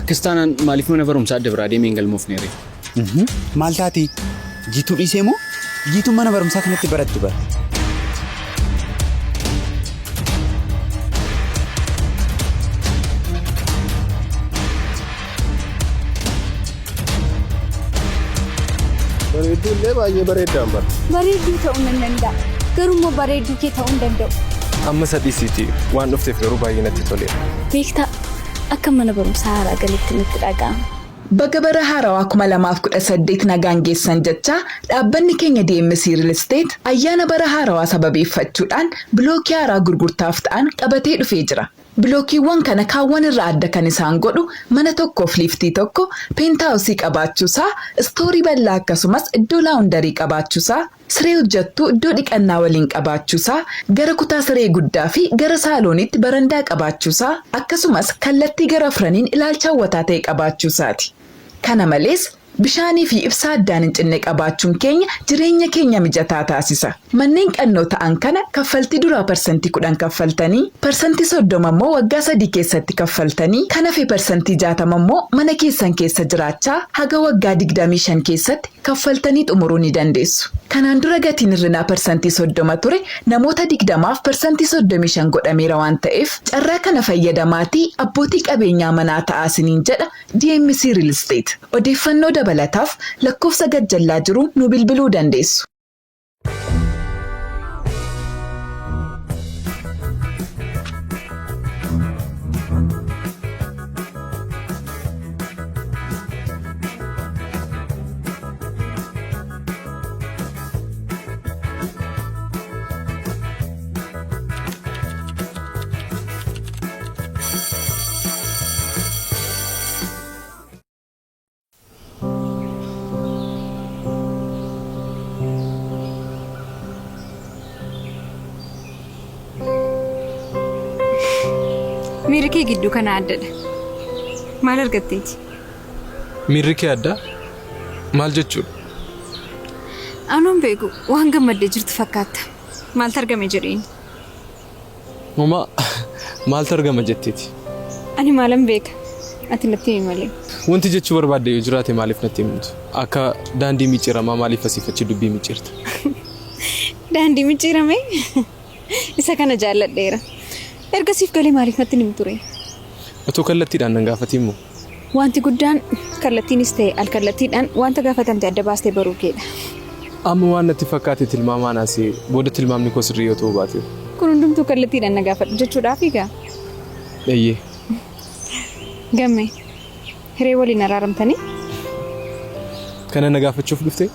Akkas taanaan maaliif mana barumsaa adda biraa deemee hin galmoofne ree? Maal taati? Jiituu dhiisee moo? Jiituun mana barumsaa kanatti baratti bara. Bareedduu illee baay'ee bareeddaan bara. Bareedduu ta'uu nan danda'a. Garuu immoo bareedduu kee ta'uu hin danda'u. Amma isa dhiisiiti waan dhufteef garuu baay'ee natti toleera. Beektaa akka mana barumsaa haaraa galetti natti dhaga'ama. Baga bara haarawaa 2018 nagaan geessan jechaa dhaabbanni keenya DMC Real Estate ayyaana bara haarawaa sababeeffachuudhaan bilookii haaraa gurgurtaaf ta'an qabatee dhufee jira. Bilookiiwwan kana kaawwan irraa adda kan isaan godhu mana tokkoof liiftii tokko, peentaawusii qabaachuusaa, istoorii bal'aa akkasumas iddoo laawundarii qabaachuusaa, siree hojjattuu iddoo dhiqannaa waliin qabaachuusaa, gara kutaa siree guddaa fi gara saalooniitti barandaa qabaachuusaa, akkasumas kallattii gara afraniin ilaalcha hawwataa ta'e qabaachuusaati. Kana malees, Bishaanii fi ibsaa addaan hin cinne qabaachuun keenya jireenya keenya mijataa taasisa. Manneen qannoo ta'an kana kaffaltii duraa parsantii 10 kaffaltanii, parsantii 30 immoo waggaa 3 keessatti kaffaltanii, kan hafe parsantii 60 immoo mana keessan keessa jiraachaa haga waggaa 25 keessatti kaffaltanii xumuruu ni dandeessu. Kanaan dura gatiin hir'inaa parsantii 30 ture namoota 20f parsantii 35 godhameera waan ta'eef carraa kana fayyadamaatii abbootii qabeenyaa manaa ta'aa isiniin jedha DMC Real Estate. Odeeffannoo dabalataaf lakkoofsa gajjallaa jiruun nu bilbiluu dandeessu. Miirri kee gidduu kana addadha. Maal argatteeti? Miirri kee addaa? Maal jechuudha? Anuun beeku waan gammaddee jirtu fakkaatta. Maaltu argame jedheen? Homaa maaltu argama jetteeti? Ani maalan beeka? Ati natti himi malee. Wanti jechuu barbaadde yoo jiraate maaliif natti hin himtu? Akka daandii micciiramaa maaliif asiif achi dubbii micciirta? Daandii micciirame? Isa kana jaalladheera. Erga siif galee maaliif natti hin himtu ree? Otoo kallattiidhaan nan gaafatiin moo? Wanti guddaan kallattiinis ta'e alkallattiidhaan wanta gaafatamte adda baastee baruu keedha. Amma waan natti fakkaate tilmaamaan haasa'e booda tilmaamni koo sirrii yoo ta'uu baate hoo? Kun hundumtuu kallattiidhaan na gaafadhu jechuudhaafii gaa? Eeyyee. Gammee, Hiree waliin araaramtanii? Kana na gaafachuuf dhuftee?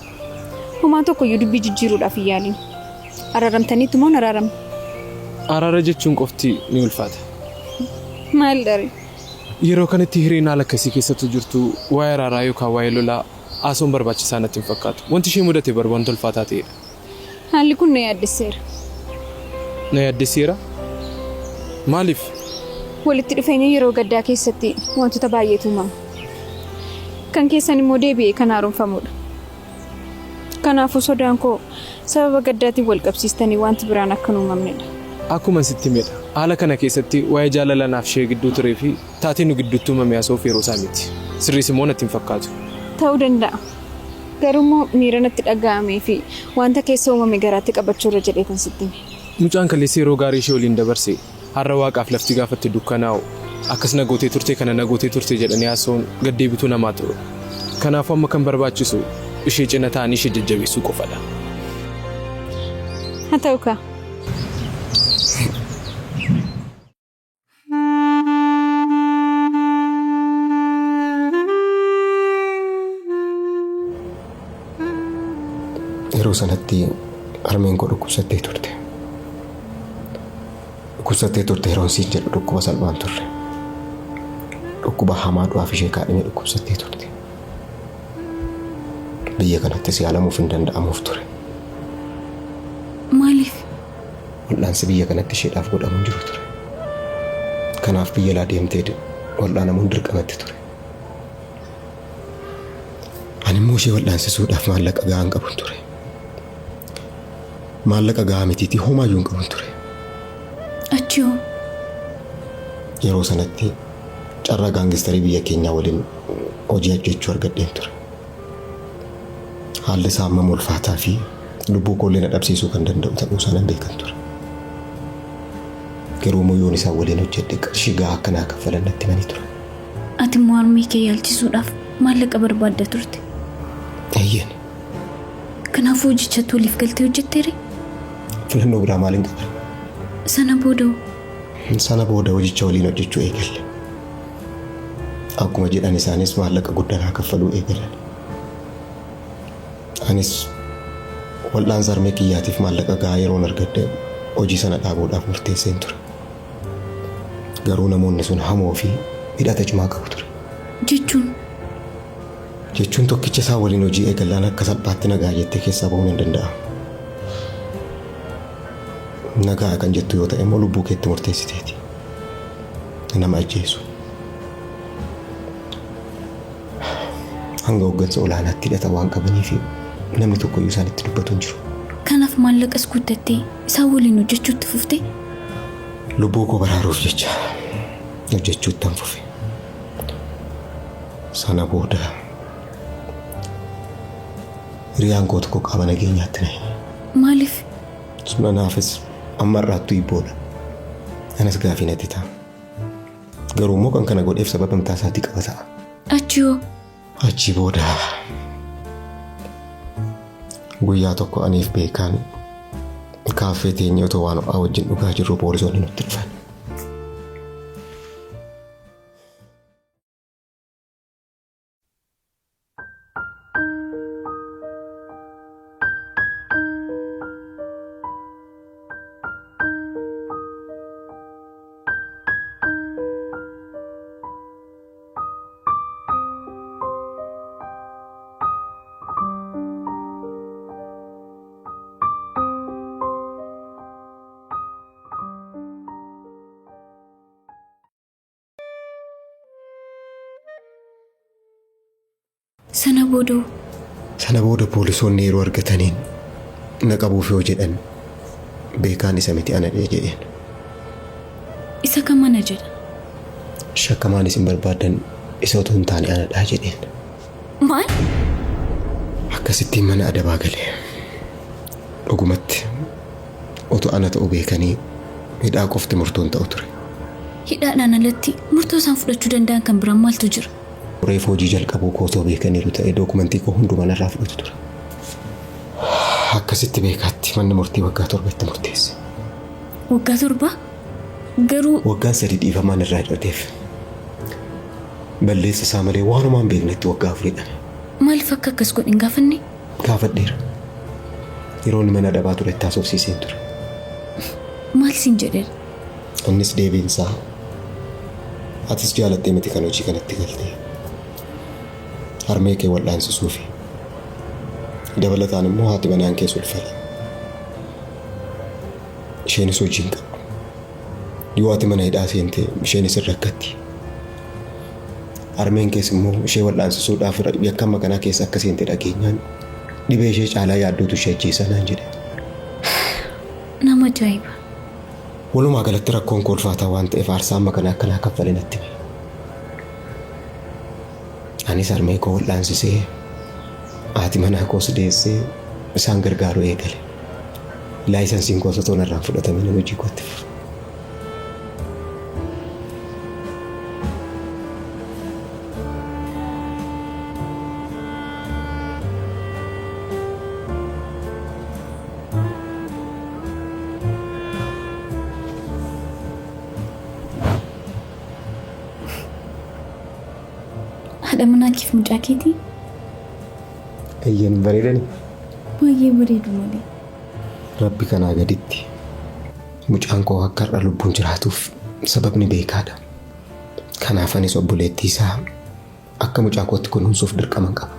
Homaa tokkoyyuu dubbii jijjiiruudhaaf hin yaaliin. Araaramtaniittu moo hin araaramne? Araara jechuun qofti ni ulfaata. Maal dha ree? Yeroo kanatti hireen haala akkasii keessattu jirtu waa'ee araaraa yookaan waa'ee lolaa haasa'uun barbaachisaa natti hin fakkaatu. Wanti ishee mudate bar wanta ulfaataa ta'edha. Haalli kun na yaaddesseera. Na yaaddesseera? Maaliif? Walitti dhufeenya yeroo gaddaa keessatti wantoota baay'eetu uumama. Kan keessan immoo deebi'ee kan haaromfamudha. Kanaafuu sodaan koo sababa gaddaatiin wal qabsiistanii wanti biraan akka hin uumamnedha. Akkuman sitti himedha. Haala kana keessatti waa'ee jaalala anaaf ishee gidduu turee fi taatee nu gidduutti uumame haasa'uuf yeroo isaa miti. Sirriis immoo natti hin fakkaatu. Ta'uu danda'a. Garuummoo miira natti dhaga'amee fi wanta keessa uumame garaatti qabachuurra jedheetan sitti hime. Mucaan kaleessa yeroo gaarii ishee waliin dabarse har'a Waaqaaf lafti gaafa itti dukkanaa'u akkas na gootee turte kana na gootee turte jedhanii haasa'uun gad deebituu namaa ta'u. Kanaafuu amma kan barbaachisu ishee cina taa'anii ishee jajjabeessuu qofadha. Haa ta'u kaa. Yeroo sanatti harmeen koo dhukkubsattee turte. Dhukkubsattee turte yeroon siin jedhu dhukkuba salphaan turre. Dhukkuba hamaa du'aaf ishee kaadhime dhukkubsattee turte. Biyya kanattis yaalamuuf hin danda'amuuf ture. Maaliif? Wal'aansi biyya kanatti isheedhaaf godhamu hin jiru ture. Kanaaf biyya alaa deemtee wal'aanamuun dirqamatti ture. Ani immoo ishee wal'aansisuudhaaf maallaqa gahaa hin qabun ture. Maallaqa gahaa mitiitii homaayyuu hin qabun ture. Achi hoo? Yeroo sanatti Carraa gaangistarii biyya keenyaa waliin hojii hojjechuu argadheen ture. Haalli isaa hammam ulfaataa fi lubbuu koollee na dhabsiisuu kan danda'u ta'uu isaa nan beekan ture. Garuu immoo yoon isaan waliin hojjedhe qarshii gahaa akka naa kaffalan natti himanii ture. Ati immoo harmee kee yaalchisuudhaaf maallaqa barbaadda turte. Eeyyeen. Kanaafuu hojichatti waliif galtee hojjetteere? Filannoo biraa maaliin qaba? Sana booda hoo? Sana booda hojicha waliin hojjechuu eegalle. Akkuma jedhan isaanis maallaqa guddaa naa kaffaluu eegalan. Anis wal'aansa harmee kiyyaatiif maallaqa gahaa yeroon argadhe hojii sana dhaabuudhaaf murteesseen ture. Garuu namoonni sun hamoo fi hidhata cimaa qabu ture. Jechuun? Jechuun tokkicha isaa waliin hojii eegallaan akka salphaatti nagaa jettee keessaa bahuun hin danda'amu. Nagaa kan jettu yoo ta'e immoo lubbuu keetti murteessiteeti. Nama ajjeesu. Hanga hooggansa olaanaatti hidhata waan qabaniif namni tokkoyyuu isaanitti dubbatu hin jiru. Kanaaf maallaqas guuttattee isaan waliin hojjechuutti fuftee? Lubbuu koo baraaruuf jecha hojjechuuttan fufe. Sana booda hiriyaan koo tokko qaama nageenyaatti na hime. Maaliif? Sun anaafis amma har'aattuu hibboodha. Anas gaafii natti ta'a. Garuu immoo kan kana godheef sababa mataa isaatii qaba ta'a. Achi hoo? Achi booda guyyaa tokko aniif beekaan kaaffee teenyee otoo waan ho'aa wajjin dhugaa jirru poolisoonni nutti dhufan. Sana booda hoo? Sana booda poolisoonni yeroo argataniin na qabuuf yoo jedhan beekaan isa miti ana jedheen. Isa kam ana jedha? Shakkamaan isin barbaaddan isa otoo hin taane anadha jedheen. Maal? Akkasittiin mana adabaa gale. Dhugumatti otoo ana ta'uu beekanii hidhaa qofti murtoon ta'u ture. Hidhaadhaan alatti murtoo isaan fudhachuu danda'an kan biraan maaltu jira? Reefu hojii jalqabuu koo otoo beekaniiru ta'e dookumentii koo hundumaa narraa fudhatu ture. Akkasitti beekaatti manni murtii waggaa 7 itti murteesse. Waggaa 7? Garuu. Waggaan 3 dhiifamaan irraa hir'ateef. Balleessa isaa malee waanumaa hin beeknetti waggaa 4 hidhame. Maaliif akka akkas godhe hin gaafannee? Gaafadheera. Yeroo inni mana adabaa turetti haasofsiiseen ture. Maal siin jedheera? Innis deebiin isaa atis jaalattee miti kan hojii kanatti galte. Harmee kee wal'aansisuufi. Dabalataan immoo haati manaan kees ulfadha. Isheenis hojii hin qabdu. Yoo ati mana hidhaa seente isheenis hin rakkatti. Harmeen kees immoo ishee wal'aansisuudhaaf yakka amma kanaa keessa akka seente dhageenyaan dhibee ishee caalaa yaaddootu ishee ajjeesa naan jedhe. Nama ajaa'iba. Walumaa galatti rakkoon koo ulfaataa waan ta'eef aarsaa amma kanaa akka naa kaffale natti hime. Anis harmee koo wal'aansisee haati manaa koos deessee isaan gargaaruu eegale. Laayisansiin koos otoo narraa hin fudhatamiin hojii kootti fufe. Haadha manaa keef mucaa keetii? Eeyyeen bareedani. Baay'ee bareedu malee. Rabbi kanaa gaditti mucaan koo akka har'a lubbuun jiraatuuf sababni beekaadha. Kanaaf anis obboleettii isaa akka mucaa kootti kunuunsuuf dirqaman qaba.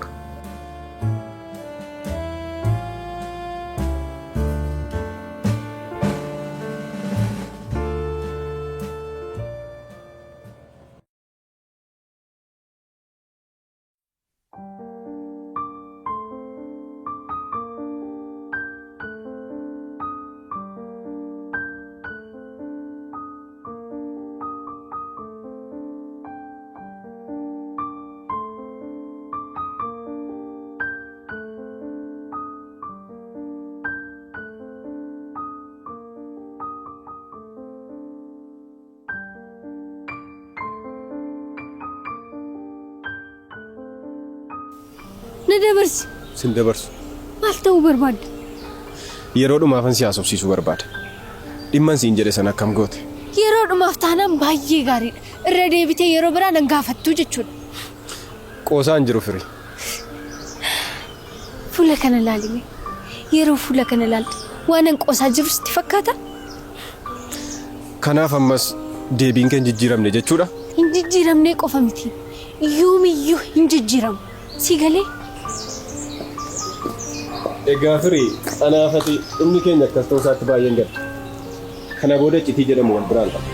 Na dabarsi. Sin dabarsu. Maal ta'uu barbaadda? Yeroo dhumaafan si haasofsiisuu barbaada. Dhimman siin jedhe sana akkam goote? Yeroo dhumaaf taanaan baay'ee gaariidha. Irra deebitee yeroo biraa nan gaafattuu jechuudha. Qoosaan jiru firii. Fuula kana ilaalime. Yeroo fuula kana ilaaltu waan an qoosaa jiru sitti fakkaata? Kanaaf ammas deebiin kee hin jijjiiramne jechuudha? Hin jijjiiramnee qofa miti. Yoomiyyuu hin jijjiiramu. Si galee? Egaa firii anaafati dhumni keenya akkas ta'uu isaatti baay'een gadda. Kana booda iccitii jedhamu wal biraan qaba.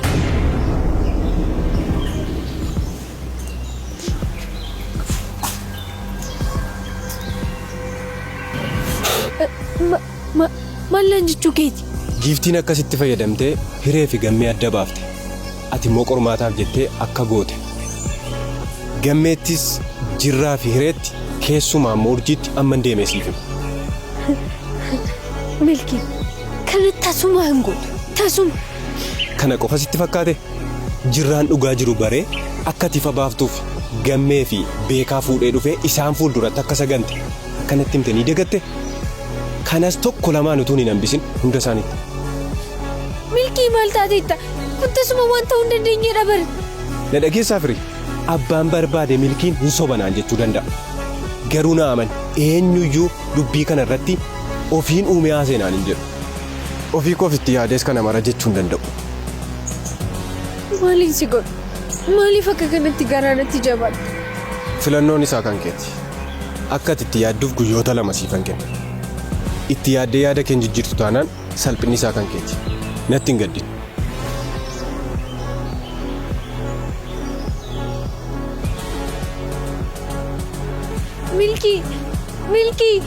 Maal naan jechuu keeti? Giiftiin akkasitti fayyadamtee hiree fi gammee adda baafte. Ati immoo qormaataaf jettee akka goote. Gammeettis jirraa fi hireetti keessumaa immoo urjiitti amman deeme siif hima. Milkii kana tasuma hin gootu. Tasuma. Kana qofa sitti fakkaate? Jirraan dhugaa jiru baree akka ati ifa baaftuuf gammee fi beekaa fuudhee dhufee isaan fuulduratti akka sagante akka natti himte ni dagatte? Kanas tokko lamaan utuun hin hambisin hunda isaaniitti. Milkii maal taateetta? Kun tasuma waan ta'uu hin dandeenyedha bari. Na dhageessaa firii? Abbaan barbaade milkiin hin sobanaan jechuu danda'a. Garuu na amani eenyuyyuu dubbii kana irratti ofiin uumee haaseenaan hin jedhu. Ofii koof itti yaadees kana mara jechuu hin danda'u. Maaliin si godhu? Maaliif akka kanatti garaa natti jabaatta? Filannoon isaa kan keeti. Akka ati itti yaadduuf guyyoota lama siifan kenna. Itti yaaddee yaada kee hin jijjiirtu taanaan salphinni isaa kan keeti. Natti hin gaddin. Milkii! Milkii!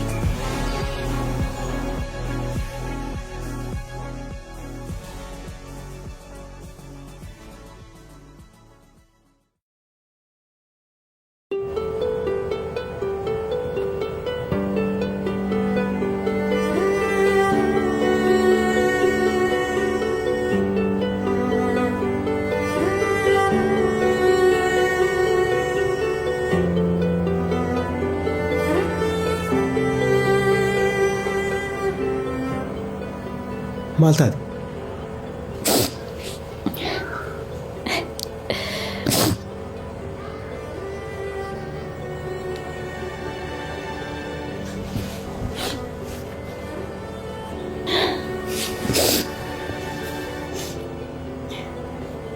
Maal taate?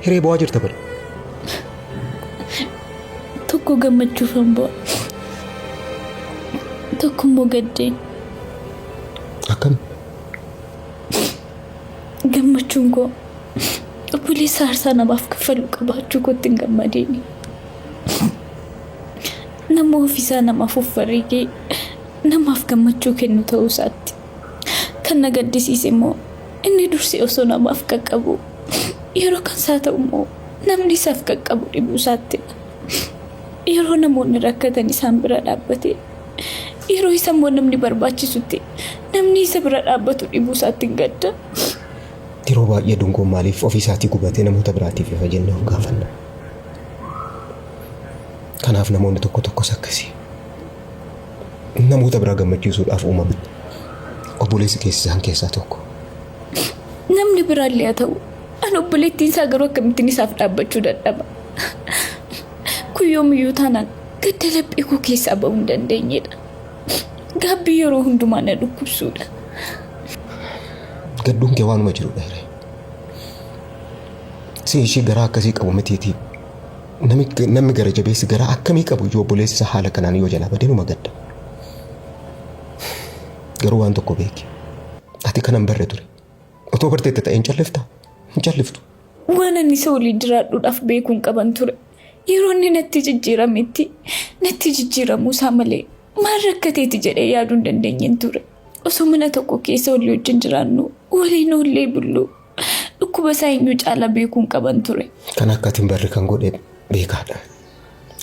Hiree bo'aa jirta bara. Tokko gammachuufan bo'a. Tokko immoo gaddeen. Akkam? Gammachuun koo obboleessa aarsaa namaaf kaffalu qabaachuu kootti hin gammadiini. Nama ofiisaa namaaf of wareegee namaaf gammachuu kennu ta'uu isaatti. Kan na gaddisiise immoo inni dursee osoo namaaf qaqqabu yeroo kan isaa ta'u immoo namni isaaf qaqqabu dhibuu isaattidha. Yeroo namoonni rakkatan isaan bira dhaabbatee yeroo isa immoo namni barbaachisutti namni isa bira dhaabbatu dhibuu isaatti hin gadda. Yeroo baay'ee dungoon maaliif ofii isaatii gubatee namoota biraatiif ifa jennee of gaafanna. Kanaaf namoonni tokko tokkos akkasii. Namoota biraa gammachiisuudhaaf uumaman. Obboleessi keessa isaan keessaa tokko. Namni biraallee haa ta'u an obboleettiin isaa garuu akkamittiin isaaf dhaabbachuu dadhaba. Kun yoomiyyuu taanaan gadda laphee koo keessaa ba'uu hin dandeenyedha. Gaabbii yeroo hundumaa na dhukkubsuudha. Gadduun kee waanuma jirudha hiree. Si ishii garaa akkasii qabu mitiitii. Namni gara jabeessi garaa akkamii qabu iyyuu obboleessi isaa haala kanaan yoo jalaa badee numa gadda. Garuu waan tokko beeki. Ati kanan barre ture. Otoo barteetta ta'e hin calliftaa? Hin calliftu. Waan ani isa waliin jiraadhuudhaaf beekuun qaban ture. Yeroo inni natti jijjiirametti natti jijjiiramuu isaa malee maal rakkateeti jedhee yaaduu hin dandeenyen ture. Osoo mana tokko keessa walii wajjin jiraannu waliin oollee bullu dhukkuba isaa eenyu caalaa beekuun qaban ture. Kan akka ati hin barre kan godhe beekaadha.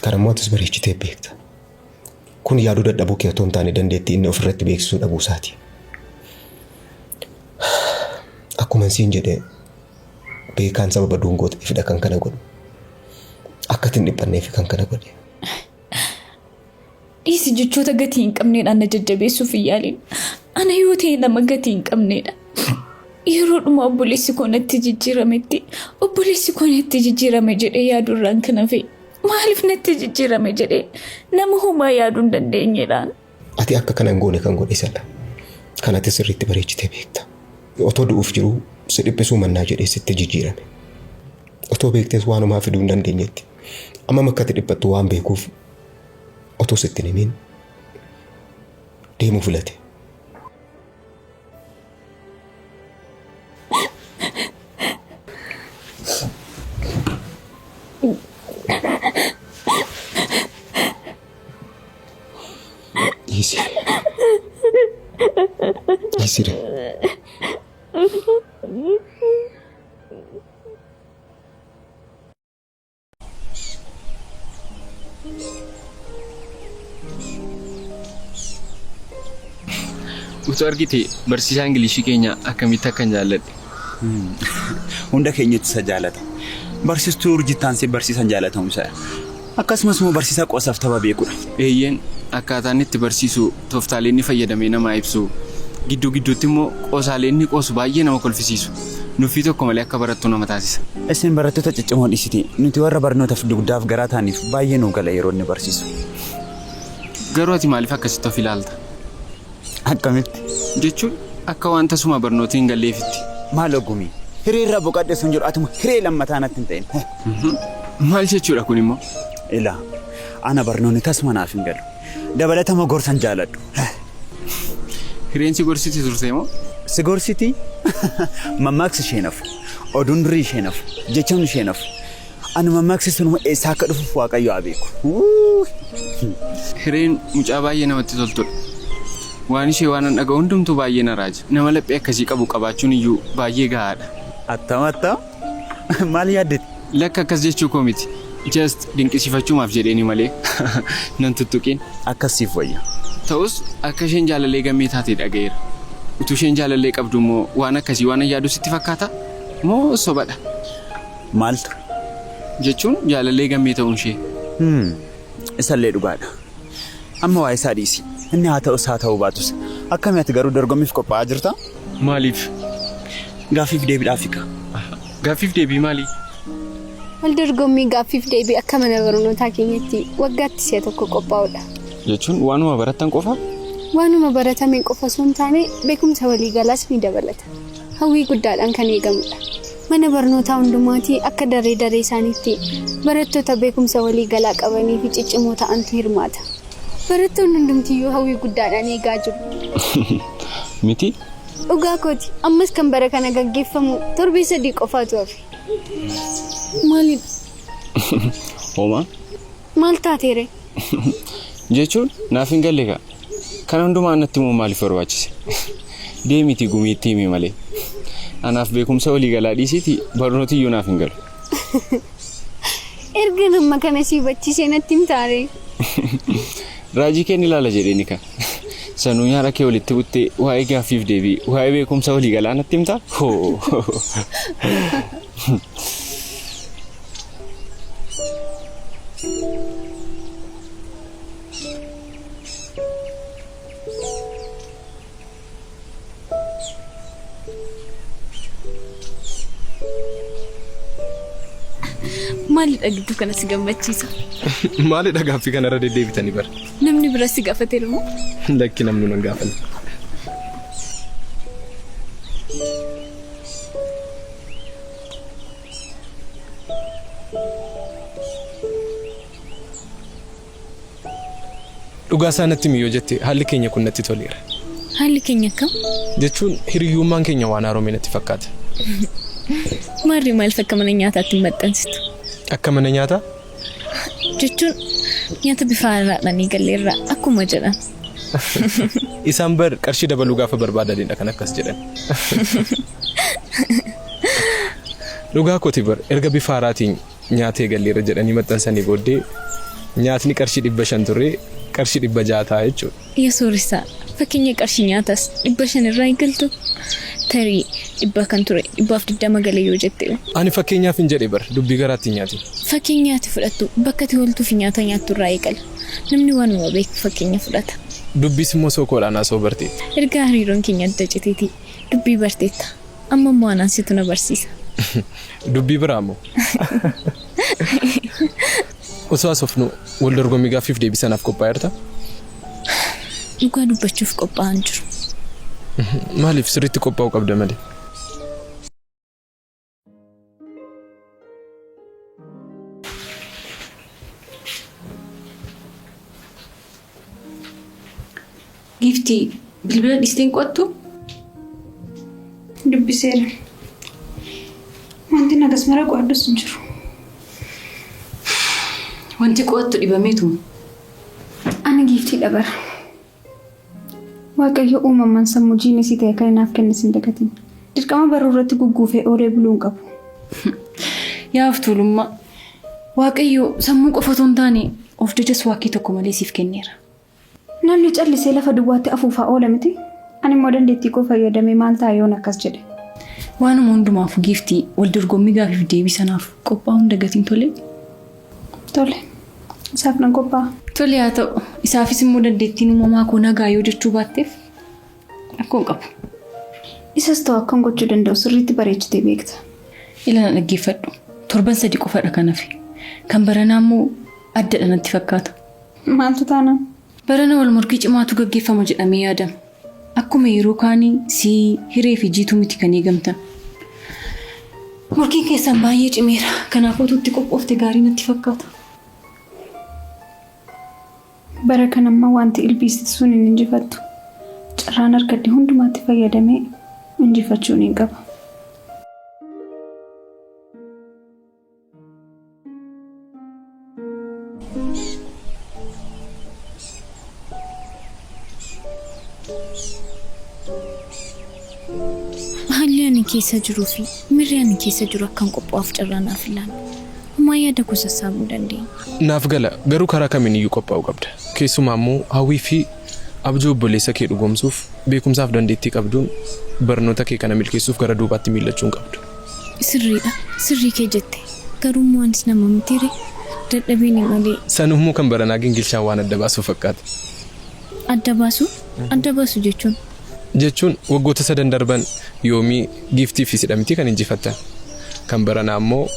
Kan ammoo atis bareechitee beekta. Kun yaaduu dadhabuu kee otoo hin taane dandeettii inni ofirratti beeksisuu dhabuu isaati. Akkuma siin jedhe beekaan sababa dungoo ta'eefidha kan kana godhu. Akka ati hin dhiphanneef kan kana godhe. Dhiisi jechoota gatii hin qabneedhaan na jajjabeessuuf hin yaaliin. Ana yoo ta'e nama gatii hin qabneedha. Yeroodhuma obboleessi koo natti jijjiirametti obboleessi koo natti jijjiirame jedhee yaaduurraan kan hafe maaliif natti jijjiirame jedhee nama homaa yaaduu hin dandeenyedhaan. Ati akka kana hin goone kan godhe isadha. Kan ati sirriitti bareechitee beekta. Otoo du'uuf jiruu si dhiphisuu mannaa jedhee sitti jijjiirame. Otoo beektees waan homaa fiduu hin dandeenyetti. Ammam akka ati dhiphattu waan beekuuf otoo sitti hin himiin deemuu filate. Dhiisi. Dhiisi ree. Utuu argite barsiisaa Ingilishii keenya akkamitti akkan jaalladhe. Hunda keenyatu isa jaalata. Barsiistuu Urjii aansee barsiisaan jaalatamu isa. Akkasumas immoo barsiisaa qoosaaf tapha beekudha. Eeyyeen akkaataan itti barsiisu tooftaalee inni fayyadamee namaa ibsu gidduu gidduutti immoo qoosaalee inni qoosu baay'ee nama kolfisiisu. Nuffii tokko malee akka barattu nama taasisa. Isin barattoota ciccimoo dhiisiti. Nuti warra barnootaaf dugdaaf garaa ta'aniif baay'ee nu gala yeroo inni barsiisu. Garuu ati maaliif akkasitti of ilaalta? Akkamitti? Jechuun akka waan tasuma barnooti hin galleefitti. Maal ogumii? Hiree irraa boqadhe sun jedhu atuma hiree lammataa natti hin ta'in. Maal jechuudha kun immoo? Ilaa ana barnoonni tasuma naaf hin galu. Dabalatama gorsan jaaladhu. Hireen si gorsiti turte moo? Si gorsiti? Mammaaksi isheen hafu. Oduun durii isheen hafu. Jechamni isheen hafu. Ani mammaaksi sunuma eessaa akka dhufuuf Waaqayyo haa beeku. Hireen mucaa baay'ee namatti toltudha. Waan ishee waan an dhaga'u hundumtuu baay'ee na raaja. Nama laphee akkasii qabu qabaachuun iyyuu baay'ee gahaadha. Attam attam? Maal yaaddeti? Lakka akkas jechuu koo miti. Just dinqisiifachuumaaf jedheeni malee. Nan tuttuqin. Akkas siif wayya. Ta'us akka isheen jaalallee gammee taate dhaga'eera. Utuu isheen jaalallee qabdu immoo waan akkasii waan yaadu sitti fakkaata? Moo sobadha? Maaltu? Jechuun jaalallee gammee ta'uun ishee. Isallee dhugaadha. Amma waa'ee isaa dhiisi. Inni haa ta'us haa ta'uu baatus. Akkami ati garuu dorgommiif qophaa'aa jirta? Maaliif? Gaaffiif deebiidhaaf fika. Gaaffiif deebii maali? Wal dorgommii gaaffiif deebii akka mana barnootaa keenyatti waggaatti si'a tokko qophaa'udha. Jechuun waanuma barattan qofa? Waanuma baratame qofa osoo hin taane beekumsa waliigalaas ni dabalata. Hawwii guddaadhaan kan eegamudha. Mana barnootaa hundumaatii akka daree daree isaaniitti barattoota beekumsa waliigalaa qabanii fi ciccimoo ta'antu hirmaata. Barattoonni hundumtiyyuu hawwii guddaadhaan eegaa jiru. Miti? Dhugaa kooti ammas kan bara kana gaggeeffamu torbee 3 qofaatu hafe. Maalidha? Homaa? Maal taateere? Jechuun naaf hin galle kaa. Kana hundumaa natti immoo maaliif barbaachise? Deemiti gumiitti himi malee. Anaaf beekumsa waliigalaa dhiisiiti barnooti iyyuu naaf hin galu. Erga amma kana si hubachiisee natti himtaare? Raajii keen ilaala jedheeni kan. Sanuu nyaara kee walitti buttee waa'ee gaaffiif deebii waa'ee beekumsa waliigalaa natti himtaa? Hoo! Maalidha gidduu kana si gammachiisa? Maalidha gaaffii kanarra deddeebitanii bara? Namni bira si gaafateera moo? Lakki namni nan gaafanne. Dhugaa isaa natti himi yoo jette haalli keenya kun natti toleera. Haalli keenya akkam? Jechuun hiriyyummaan keenya waan haarome natti fakkaata. Maarri maaliif akka mana nyaataatti hin maxxansitu? Akka mana nyaataa? Jechuun nyaata bifa haaraadhaan eegalleerra akkuma jedhan. Isaan bar qarshii dabaluu gaafa barbaadanidha kan akkas jedhan. Dhugaa kooti bar erga bifa haaraatiin nyaata eegalleerra jedhanii maxxansanii booddee nyaatni qarshii 500 ture qarshii 600 ta'a jechuudha. Yaa sooressaa fakkeenya qarshii nyaataas 500 irraa eegaltu tarii 100 kan ture 120 gala yoo jette. Ani fakkeenyaaf hin jedhe bar dubbii garaatti hin nyaatin. Fakkeenya ati fudhattu bakka ati ooltuu fi nyaata nyaattu irraa eegala. Namni waanuma beeku fakkeenya fudhata. Dubbis immoo sookoodhaan haasa'uu barteetta. Erga hariiroon keenya adda citeeti dubbii barteetta. Amma immoo anaan situ na barsiisa. Dubbii biraa immoo. Osoo haasofnu wal dorgommii gaaffiif deebii sanaaf qophaa'eerta? Dhugaa dubbachuuf qophaa'an jiru. Maaliif sirriitti qophaa'uu qabda malee? Giiftii, bilbila dhiistee hin qo'attuu? Dubbiseera. Wanti nagas mara qo'adhus hin jiru. Wanti qo'attu dhibameetuma. Ani giiftiidha bara. Waaqayyo uumamaan sammuu jiinesii ta'e kan naaf kennes hin dagatin. Dirqama barruu irratti gugguufee oolee buluu hin qabu. Yaa of tuulummaa. Waaqayyo sammuu qofa otoo hin taane of jajas waakkii tokko malee siif kenneera. Namni callisee lafa duwwaatti afuufaa oola miti. Ani immoo dandeettii koo fayyadamee maal ta'a yoon akkas jedhe. Waanuma hundumaafuu giiftii wal dorgommii gaafiif deebii sanaaf qophaa'uu hin dagatin tolee? Tole. Isaaf nan qophaa'a. Tole haa ta'u. Isaafis immoo dandeettiin uumamaa koo nagaa yoo jechuu baatteef rakkoo hin qabu. Isas ta'u akkan gochuu danda'u sirriitti bareechitee beekta. Ila na dhaggeeffadhu. Torban sadi qofadha kan hafe. Kan baranaa immoo addadha natti fakkaata. Maaltu taanaan? Barana wal morkii cimaatu gaggeeffama jedhamee yaadama. Akkuma yeroo kaanii sii, Hiree fi Jiituu miti kan eegamtan. Morkiin keessan baay'ee cimeera. Kanaafuu utuu itti qophoofte gaarii natti fakkaata. Bara kanammoo wanti ilbiisti sun hin injifattu. Carraan argadhe hundumaatti fayyadamee injifachuu niin qaba. Haalli ani keessa jiruu fi miirri ani keessa jiru akkan qophaa'uuf carraa naaf hin laanne. Homaa yaada koo sassaabuu hin dandeenye. Naaf gala, garuu karaa kamiin iyyuu qophaa'uu qabda. Keessumaa immoo hawwii fi abjuu obboleessa kee dhugoomsuuf beekumsaaf dandeettii qabduun barnoota kee kana milkeessuuf gara duubaatti miillachuu hin qabdu. Sirriidha, sirrii kee jette. Garuummoo anis nama mitiiree? Dadhabeeni malee. Sanuummoo kan baranaa gingilchaan waan adda baasu fakkaata. Adda baasuu? Adda baasu jechuun? Jechuun waggoota sadan darban Yoomii, Giiftii fi sidha mitii kan injifattan? Kan baranaa ammoo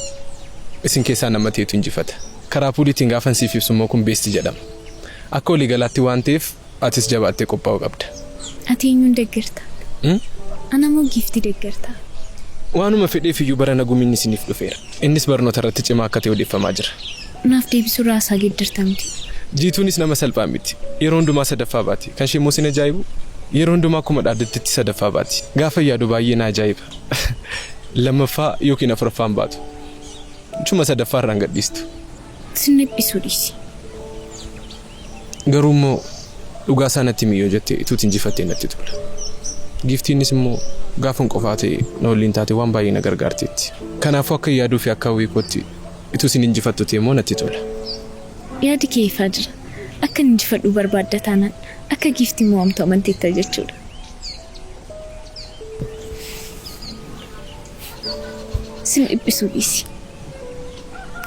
isin keessaa nama ta'etu injifata. Karaa puuliitiin gaafan siif ibsu immoo kun beesti jedhama. Akka waliigalaatti waan ta'eef atis jabaattee qophaa'uu qabda. Ati eenyuun deggerta? Ana moo Giiftii deggerta? Waanuma fedheef iyyuu barana gumiin isiniif dhufeera. Innis barnoota irratti cimaa akka ta'e odeeffamaa jira. Naaf deebisuurra haasaa geeddarta mitii? Jiituunis nama salphaa miti. Yeroo hundumaa sadaffaa baati. Kan ishee immoo sin ajaa'ibuu? Yeroo hundumaa akkuma dhaaddattetti sadaffaa baati. Gaafan yaadu baay'ee na ajaa'iba. Lammaffaa yookiin afuraffaa hin baatu. Chuma sadaffaa irraa hin gadhiistu. Sin dhiphisuu dhiisi. Garuu immoo dhugaa isaa natti himi yoo jette ituuti injifattee natti tola. Giiftiinis immoo gaafan qofaa ta'e na waliin taatee waan baay'ee na gargaarteetti. Kanaafuu akka yaaduu fi akka hawwii kootti ituu isin injifattu ta'e immoo natti tola. Yaadi kee ifaa jira. Akkan injifadhu barbaadda taanaan akka Giiftiin mo'amtu amanteetta jechuudha. Sin dhiphisuu dhiisi.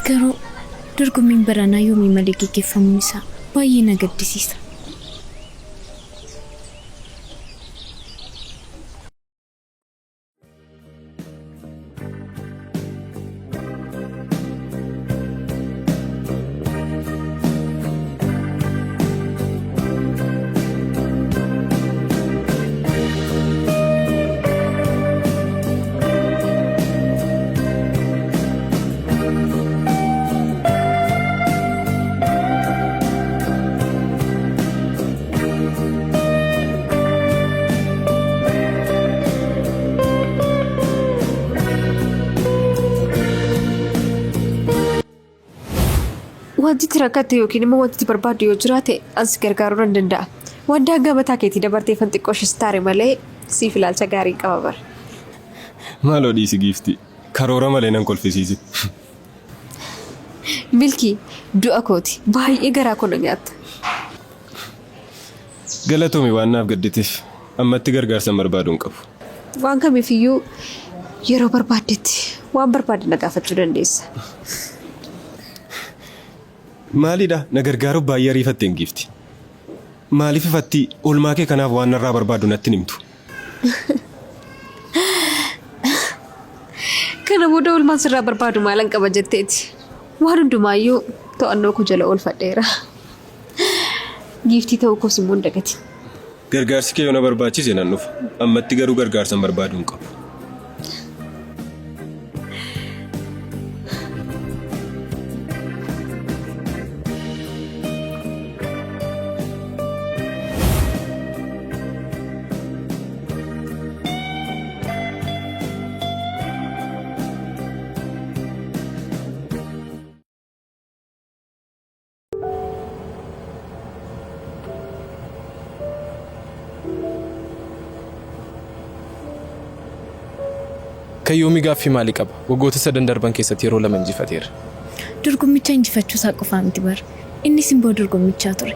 Garuu dorgommiin baranaa yoomii malee geggeeffamuun isaa baay'ee na gaddisiisa. Wanti itti rakkatte yookiin immoo wanti itti barbaaddu yoo jiraate an si gargaaruu nan danda'a. Waan daangaa mataa keetii dabarteefan xiqqoo ishee taare malee siif ilaalcha gaariin qaba bar. Maaloo dhiisi giiftii. Karoora malee nan kolfisiisin. Milkii, du'a kooti. Baay'ee garaa koo na nyaatta. Galatoomi waan naaf gadditeef. Ammatti gargaarsan barbaadu hin qabu. Waan kamiifiyyuu yeroo barbaaddetti waan barbaadde na gaafachuu dandeessa. Maalidha na gargaaruuf baay'ee ariifatteen giifti. Maaliif ifatti oolmaa kee kanaaf waan narraa barbaadu natti himtu? Kana booda oolmaan sirraa barbaadu maalan qaba jetteeti. Waan hundumaayyuu to'annoo koo jala oolfadheera. Giiftii ta'uu koos immoo hin dagatin. Gargaarsi kee yoo na barbaachise nan dhufa. Ammatti garuu gargaarsa hin barbaadu hin qabu. Kan yoomii gaaffii maalii qaba? Waggoota sadan darban keessatti yeroo lama injifateera. Dorgommicha injifachuu isaa qofaa miti bar. Inni simboo dorgommichaa ture.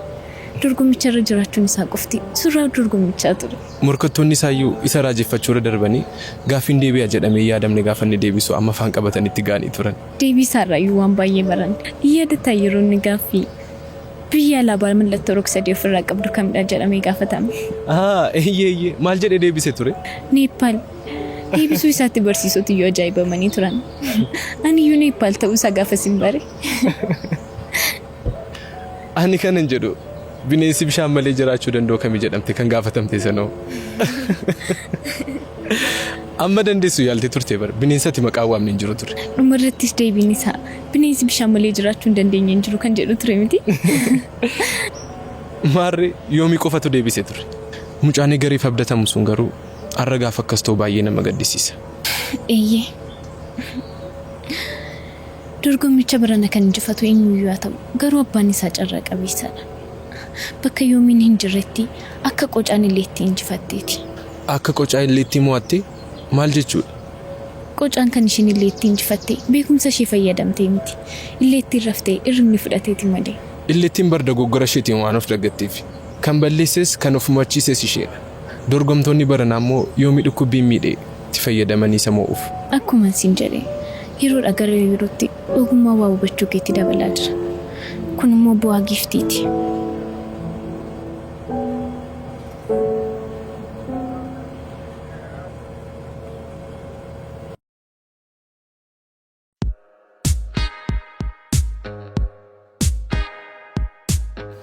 Dorgommicha irra jiraachuun isaa qofti suuraa dorgommichaa ture. Morkattoonni isaayyuu isa raajeffachuu irra darbanii gaaffiin deebi'a jedhamee hin yaadamne gaafa inni deebisu amma afaan qabatanitti ga'anii turan. Deebii isaarraayyuu waan baay'ee baranne. Hin yaadataa yeroo inni gaaffii Biyyi alaabaa mallattoo rog-sadee ofirraa qabdu kamidha jedhamee gaafatame? Ahaa, eeyyee eeyyee. Maal jedhee deebise ture? Neeppaal. Deebisuu isaatti barsiisotiyyuu ajaa'ibamanii turan. Aniyyuu Neeppaal ta'uusaa gaafasin bare. Ani kanan jedhu bineensi bishaan malee jiraachuu danda'u kami jedhamte kan gaafatamte sanoo. Amma dandeessu yaaltee turte bar bineensati maqaa waamne hin jiru ture. Dhumarrattis deebiin isaa bineensi bishaan malee jiraachuu hin dandeenye hin jiru kan jedhu ture miti. Maarree yoomii qofatu deebise ture. Mucaan egereef abdatamu sun garuu har'a gaafa akkas ta'u baay'ee nama gaddisiisa. Eeyyee. Dorgommicha barana kan injifatu eenyuyyuu haa ta'u garuu abbaan isaa carraa qabeessadha. Bakka Yoomiin hin jirretti akka qocaan illeettii injifatteeti. Akka qocaa illeettii mo'attee? Maal jechuudha? Qocaan kan ishiin illeettii injifatte beekumsa ishee fayyadamtee miti. Illeettiin raftee irribni fudhateeti malee. Illeettiin bar dogoggora isheetiin waan of dagatteefi. Kan balleesses kan of mo'achiises isheedha. Dorgomtoonni baranaa immoo Yoomii dhukkubbiin miidhe tti fayyadamanii isa mo'uuf. Akkuman siin jedhe yeroodhaa gara yerootti ogummaa waa hubachuu keetti dabalaa jira. Kun immoo bu'aa giiftiiti.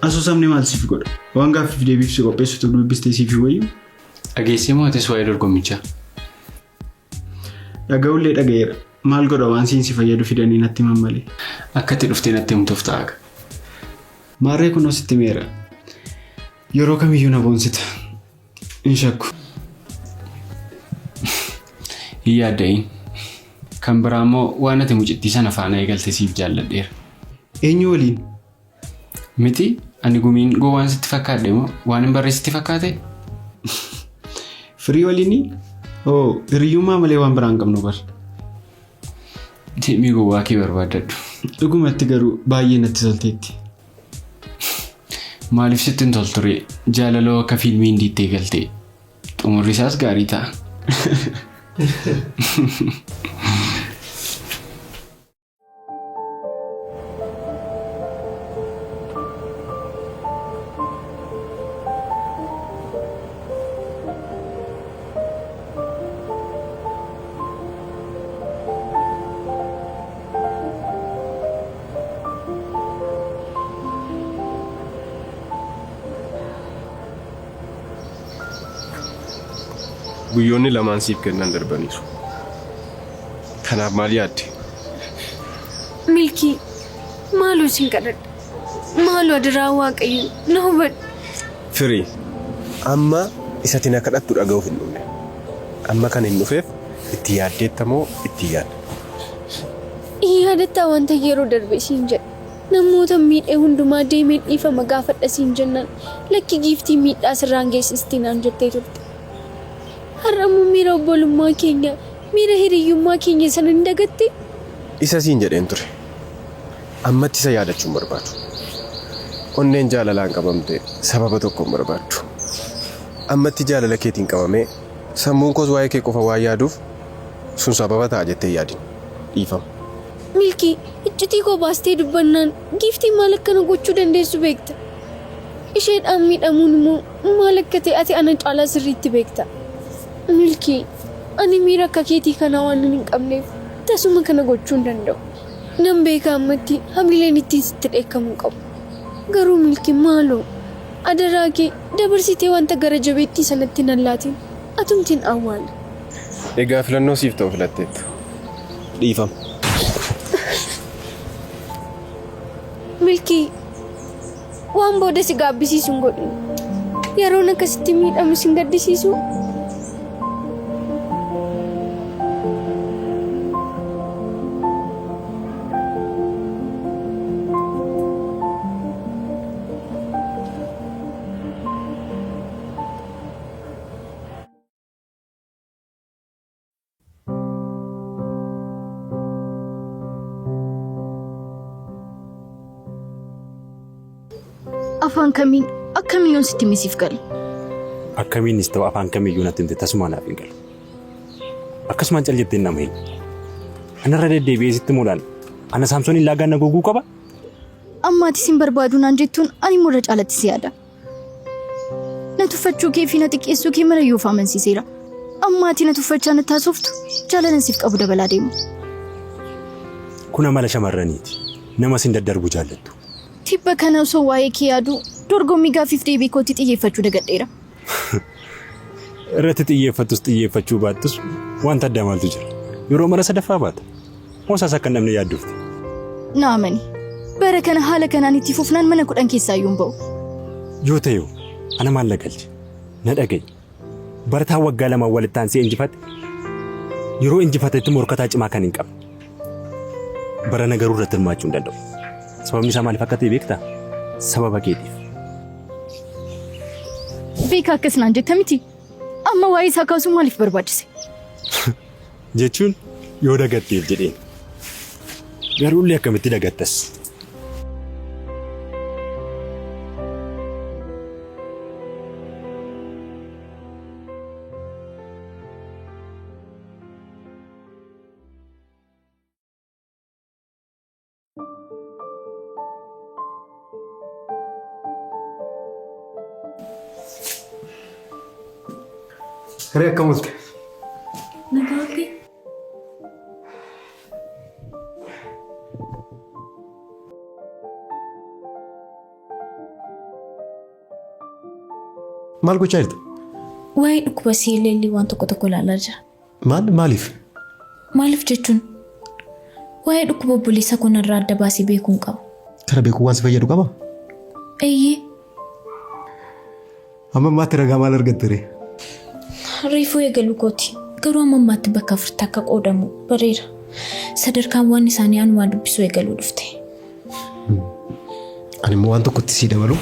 Asoosamni maal siif godha? Waan gaaffiif deebiif si qopheessitu dubbistee siif hin wayyuu? Dhageessee moo atis waa'ee dorgommichaa? Dhaga'ullee dhaga'eera. Maal godha waan siin si fayyadu fidanii natti himan malee. Akka itti dhuftee natti himtuuf ta'a. Maarree kunoo sitti himeera. Yeroo kamiyyuu na boonsita. Hin shakku. Hin yaadda'in. Kan biraa immoo waan ati mucittii sana faana eegalte siif jaalladheera. Eenyu waliin? Miti ani gumiin gowwaan sitti fakkaadhe moo waan hin barree sitti fakkaate? Firii waliinii? Oo hiriyyummaa malee waan biraa hin qabnu bar. Deemii gowwaa kee barbaaddadhu. Dhugumatti garuu baay'ee natti tolteetti. Maaliif sitti hin tolturee? Jaalaloo akka fiilmii Hindiitti eegalte. Xumurri isaas gaarii ta'a. Guyyoonni lamaan siif kennan darbaniiru. Kanaaf maal yaadde? Milkii, maaloo sin kadhadha. Maaloo adaraa Waaqayyo na hubadhu. Firii, amma isa ati na kadhattu dhaga'uuf hin dhufne. Amma kan hin dhufeef itti yaaddeetta moo itti hin yaadne? Hin yaadattaa wanta yeroo darbe siin jedhe? Namootan miidhe hundumaa deemeen dhiifama gaafadha siin jennaan lakki giiftii miidhaa sirraan geessisti naan jettee turte. Har'a immoo miira obbolummaa keenya, miira hiriyyummaa keenya sana hin dagattee? Isa siin jedheen ture. Ammatti isa yaadachuu hin barbaadu. Onneen jaalalaan qabamte sababa tokko hin barbaaddu. Ammatti jaalala keetiin qabamee sammuun koos waa'ee kee qofa waan yaaduuf sun sababa ta'a jettee hin yaadin. Dhiifama. Milkii, iccitii koo baastee dubbannaan giiftiin maal akka na gochuu dandeessu beekta. Isheedhaan miidhamuun immoo maal akka ta'e ati ana caalaa sirriitti beekta. Milkii, ani miira akka keetii kanaa waanan hin qabneef tasuma kana gochuu hin danda'u. Nan beeka ammatti hamileen ittiin sitti dheekkamu hin qabu. Garuu Milkii maaloo adaraa kee dabarsitee wanta gara jabeettii sanatti nan laatin. Atumti na awwaali. Egaa filannoo siif ta'u filatteetta. Dhiifama. Milkii, waan booda si gaabbisiisu hin godhin. Yeroon akkasitti miidhamu sin gaddisiisuu? Afaan kamiin akkamiin yoon sitti hime siif gala? Akkamiinis ta'u afaan kamiyyuu natti himte tasumaa naaf hin galu. Akkasumaan cal jettee nama hin. Anarra deddeebi'ee sitti himuudhaan ana Saamsooniin laagaan na goguu qaba? Amma ati sin barbaadu naan jettuun ani immoo irra caalatti si yaada. Na tuffachuu kee fi na xiqqeessuu kee marayyuu of amansiiseera. Amma ati na tuffachaa natti haasoftu jaalalan siif qabu dabalaa deema. Kun amala shamarraniiti. Nama sin daddarbu jaallattu. Tibba kana osoo waa'ee kee yaaduu dorgommii gaaffiif deebii kootti xiyyeeffachuu dagadheera. Irratti xiyyeeffattus xiyyeeffachuu baattus wanta addaa maaltu jira? Yeroo mara sadaffaa baata. Moosaas akka hin dhabne yaaddofti. Na amani. Bara kana haala kanaan itti fufnaan mana 10 keessaa iyyuu hin ba'u. Yoo ta'eewu ana maal na galche? Na dhaga'i. Barataan waggaa lamaan walitti aansee injifate yeroo injifatetti morkataa cimaa kan hin qabne. Barana garuu irratti hirmaachuu hin danda'u. Sababni isaa maaliif akka ta'e beektaa? Sababa keetiif. Beekaa akkas naan jetta miti. Amma waa'ee isaa kaasuun maaliif barbaachise? Jechuun yoo dagatteef jedheen. Garuullee akkamitti dagattas? Hiree akkam oolte? Nagaa ooltee? Maal gochaa jirta? Waa'ee dhukkuba CLL waan tokko tokko ilaalaa jira. Maal maaliif? Maaliif jechuun waa'ee dhukkuba obboleessa koo narraa adda baasee beekuun qaba. Kana beekuun waan si fayyadu qabaa? Eeyyee. Hamma ammaatti ragaa maal argatte ree? Reefuu eegaluu kooti. Garuu hamma ammaatti bakka afuritti akka qoodamu bareera. Sadarkaan waan isaanii anumaa dubbisuu eegaluu dhufte. Ani immoo waan tokkotti sii dabalu.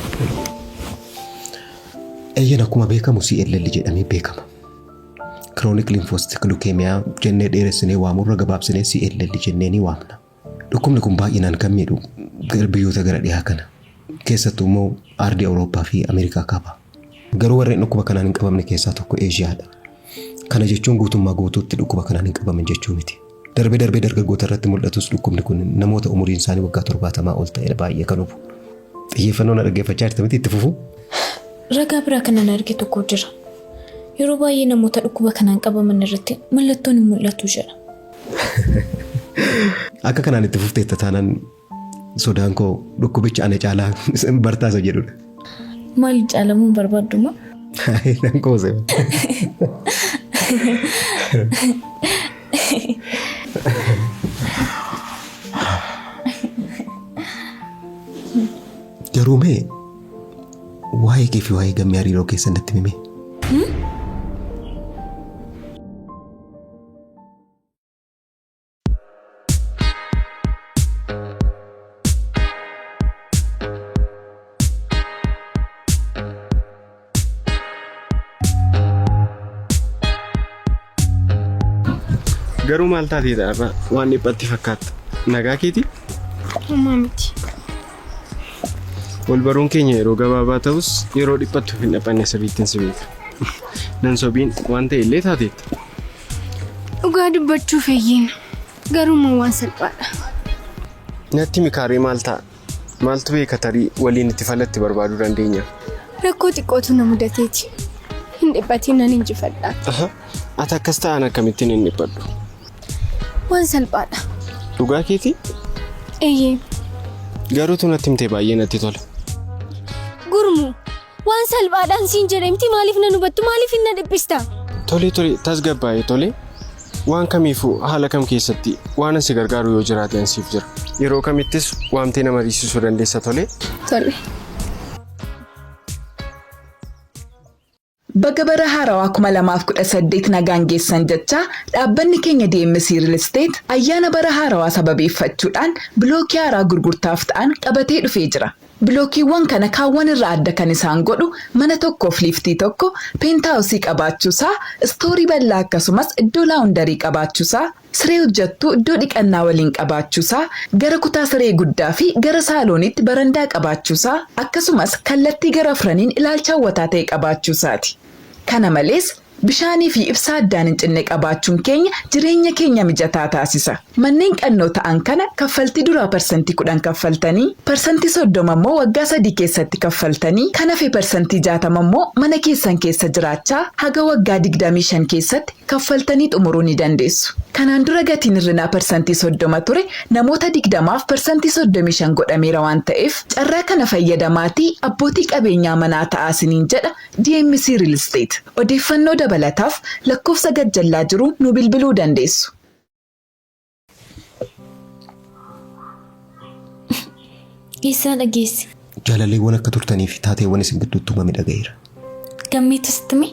Eeyyan akkuma beekamu CLL jedhamee beekama. Chronic Lymphocytic Leukemia jennee dheeressinee waamurra gabaabsinee CLL jennee ni waamna. Dhukkubni kun baay'inaan kan miidhu biyyoota gara dhihaa kana. Keessattuu immoo aardii Awurooppaa fi Ameerikaa kaabaa. Garuu warreen dhukkuba kanaan hin qabamne keessaa tokko Eeshiyaadha. Kana jechuun guutummaa guutuutti dhukkuba kanaan hin qabaman jechuu miti. Darbee darbee dargaggoota irratti mul'atus dhukkubni kun namoota umuriin isaanii waggaa 70 ol ta'e baay'ee kan hubu. Xiyyeeffannoo na dhaggeeffachaa jirta miti itti fufuu? Ragaa biraa kanan arge tokko jira. Yeroo baay'ee namoota dhukkuba kanaan qabaman irratti mallattoon hin mul'atu jedha. Akka kanaan itti fufteetta taanaan sodaan koo dhukkubicha ana caalaa bartaa isa jedhudha. Maali caalamuu hin barbaaddu moo? Nan qoose. Garuu mee waa'ee kee fi waa'ee gammee hariiroo keessan natti himi mee. Garuu maal taateeta har'a waan dhiphatte fakkaatta. Nagaa keetii? Homaa miti. Wal baruun keenya yeroo gabaabaa ta'us yeroo dhiphattuuf hin dhiphanne sirriittin si beeka. Nan sobiin waan ta'e illee taateetta. Dhugaa dubbachuuf eeyyeen. Garuu immoo waan salphaadha. Natti himi kaaree maal ta'a? Maaltu beeka tarii waliin itti falatti barbaaduu dandeenya. Rakkoo xiqqootu na mudateeti. Hin dhiphatiin nan injifadha. Aha, ati akkas ta'an akkamittiin hin dhiphadhu? Waan salphaadha. Dhugaa keetii? Eeyyee. Garuu tu natti himtee baay'ee natti tola. Gurmuu, waan salphaadhaan siin jedhe miti maaliif nan hubattu maaliif hin na dhiphista? Tole tole tasgabbaa'e tole. Waan kamiifuu haala kam keessatti waan an si gargaaru yoo jiraate an siif jira. Yeroo kamittis waamtee na mariisisuu dandeessa tole. Tole. Baga bara haarawaa 2018 nagaan geessan jechaa dhaabbanni keenya DMC Real Estate ayyaana bara haarawaa sababeeffachuudhaan bilookii haaraa gurgurtaaf ta'an qabatee dhufee jira. Bilookiiwwan kana kaawwan irraa adda kan isaan godhu mana tokkoof liiftii tokko, peentaawusii qabaachuusaa, istoorii bal'aa akkasumas iddoo laawundarii qabaachuusaa, siree hojjettuu iddoo dhiqannaa waliin qabaachuusaa, gara kutaa siree guddaa fi gara saalooniitti barandaa qabaachuusaa, akkasumas kallattii gara afraniin ilaalcha hawwataa ta'e qabaachuusaati. Kana malees, bishaanii fi ibsaa addaan hin cinne qabaachuun keenya jireenya keenya mijataa taasisa. Manneen qannoo ta'an kana kaffaltii duraa 10% kaffaltanii, 30% immoo waggaa 3 keessatti kaffaltanii, kan hafe 60% immoo mana keessan keessa jiraachaa haga waggaa 25 keessatti kaffaltanii xumuruu ni dandeessu. Kanaan dura gatiin hir'inaa 30% ture namoota 20f 35% godhameera waan ta'eef carraa kana fayyadamaatii abbootii qabeenyaa manaa ta'aa isiniin jedha DMC Real Estate. Odeeffannoo dabalataaf lakkoofsa gajjallaa jiruun nu bilbiluu dandeessu. Eessaa dhageesse? Jaalalleewwan akka turtanii fi taateewwan isin gidduutti uumame dhaga'eera. Gammeetu sitti hime?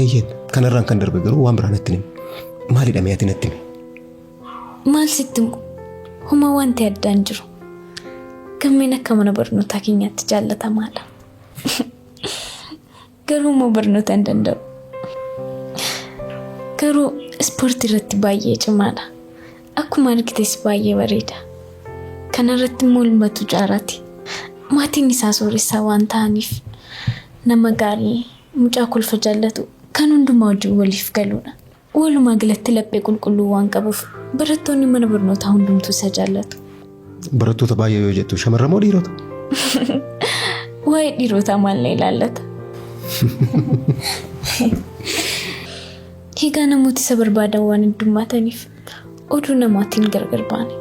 Eeyyeen, kanarraan kan darbe garuu waan biraa natti hin himne. Maalidha mee ati natti himi? Maal sitti himu? Homaa wanti addaa hin jiru. Gammeen akka mana barnootaa keenyaatti jaallatamaadha. Garuu immoo barnoota hin danda'u. Garuu ispoortii irratti baay'ee cimaadha. Akkuma argites baay'ee bareeda. Kana irratti immoo ilma tujaaraati. Maatiin isaa sooressaa waan ta'aniif nama gaarii, mucaa kolfa jaallatu, kan hundumaa wajjin waliif galuudha. Walumaa galatti laphee qulqulluu waan qabuuf barattoonni mana barnootaa hundumtuu isa jaallatu. Barattoota baay'ee yoo jettu shamarran moo dhiirota? Waa'ee dhiirotaa maal na ilaallata? Egaa namooti isa barbaadan waan heddummaataniif oduu namaatiin gargar baane.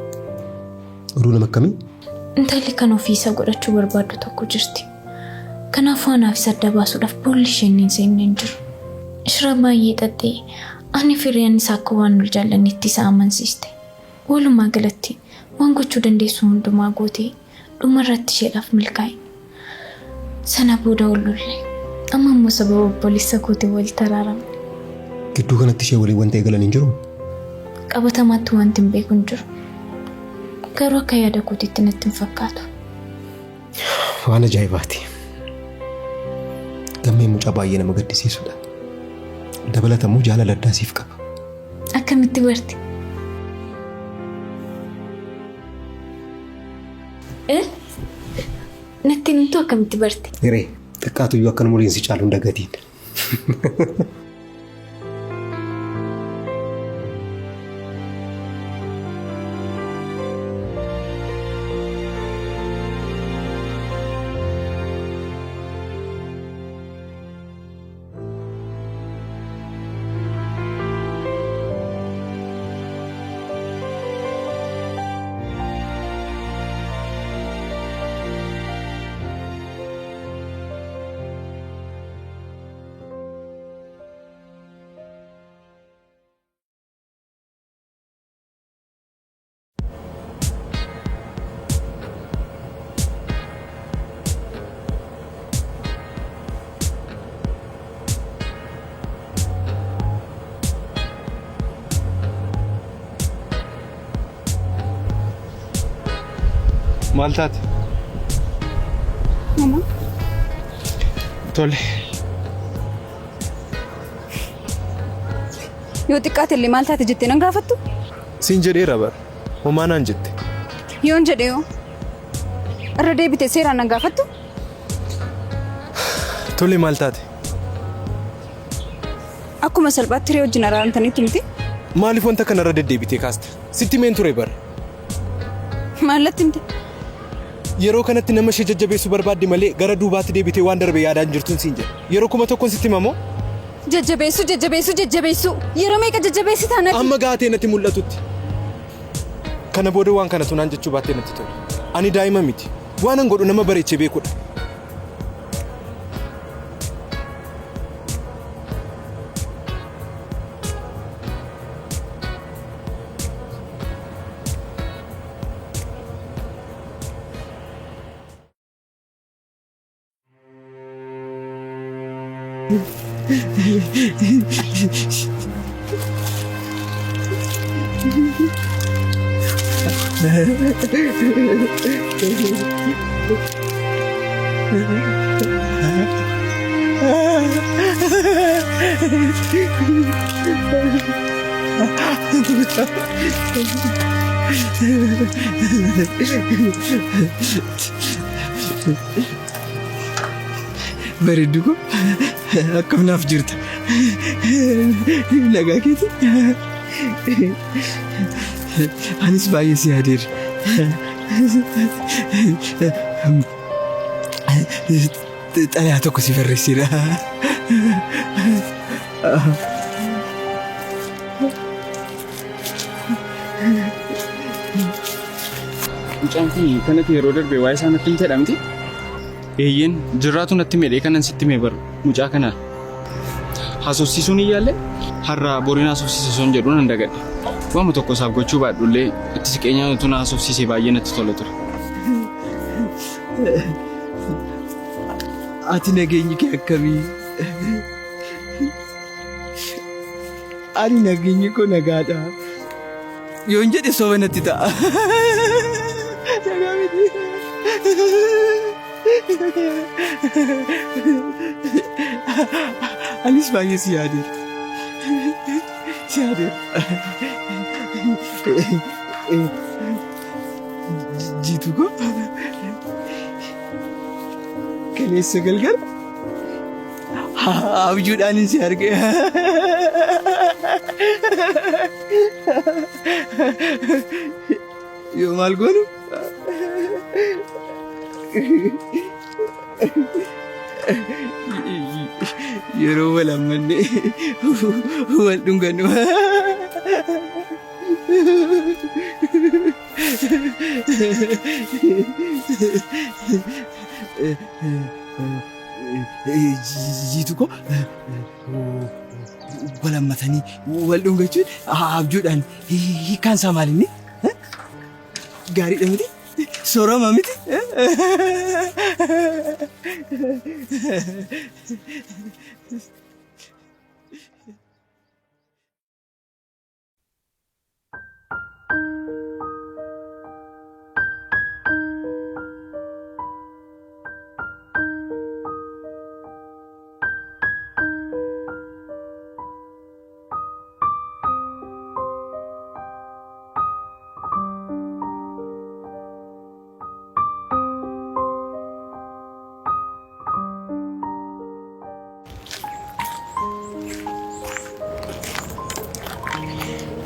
Oduu nama akkamii? Intalli kan ofii isa godhachuu barbaaddu tokko jirti. Kanaafuu anaaf isa adda baasuudhaaf boolli isheen hin seenne hin jiru. Shira baay'ee xaxxee ani fi hiriyaan isaa akka waan wal jaallannetti isa amansiiste. Walumaa galatti waan gochuu dandeessu hundumaa gootee dhuma irratti isheedhaaf milkaa'e. Sana booda wal lolle. Amma immoo sababa obboleessa kootiin walitti araaramne. Gidduu kanatti ishee waliin wanta eegalan hin jiruu? Qabatamaatti wanti hin beeku hin jiru. Garuu akka yaada kootiitti natti hin fakkaatu. Waan ajaa'ibaati. Gammeen mucaa baay'ee nama gaddisiisudha. Dabalata immoo jaalala addaa siif qaba. Akkamitti barte? Eh? Natti himtu akkamitti barte? Hiree xiqqaatuyyuu akka umuriin si caalu hin dagatiin. Maal taate? Mama. Tole. Yoo xiqqaate illee maal taate jettee nan gaafattu? Siin jedheera bar. Homaa naan jette. Yoon jedhe hoo? Irra deebite seeraan nan gaafattu? Tole maal taate? Akkuma salphaatti hiree wajjin araaramtaniittu miti? Maaliif wanta kana irra deddeebitee kaasta? Sitti himeen ture bar. Maal natti himte? Yeroo kanatti nama ishee jajjabeessuu barbaadde malee gara duubaatti deebitee waan darbe yaadaa hin jirtun siin jedhe. Yeroo 1000 sitti hima moo? Jajjabeessuu, jajjabeessuu, jajjabeessuu. Yeroo meeqa jajjabeessitaa natti? Amma gaatee natti mul'atutti. Kana booda waan kana tunaan jechuu baattee natti tola. Ani daa'ima miti. Waanan godhu nama bareechee beekudha. Bareeddu koo akkam naaf jirta? Nagaa keeti? Anis baay'ee si yaadeera. Xalayaa tokko si barreesseera. Mucaan kun kanatti yeroo darbe waa'ee isaa natti himteedha miti? Eeyyeen jirraatu natti himedhee kanan sitti hime bar mucaa kana haasofsiisuun hin yaalle har'a boriin haasofsiisa osoo hin jedhu nan dagadhe. Waanuma tokko isaaf gochuu baadhullee itti siqeenyaan utuu na haasofsiisee baay'ee natti tola ture. Ati nageenyi kee akkamii? Ani nageenyi koo nagaadha. Yoon jedhe soba natti ta'a. Nagaa miti. Anis baay'ee si yaadeera. Si yaadeera. Jiituu koo kaleessa galgala abjuudhaanin si arge. Yoo maal goonu? Yeroo wal hammanne wal dhungannu. Jiitu koo wal hammatanii wal dhungachuun abjuudhaan hiikkaan isaa maal inni? Gaariidha miti? Soorama miti?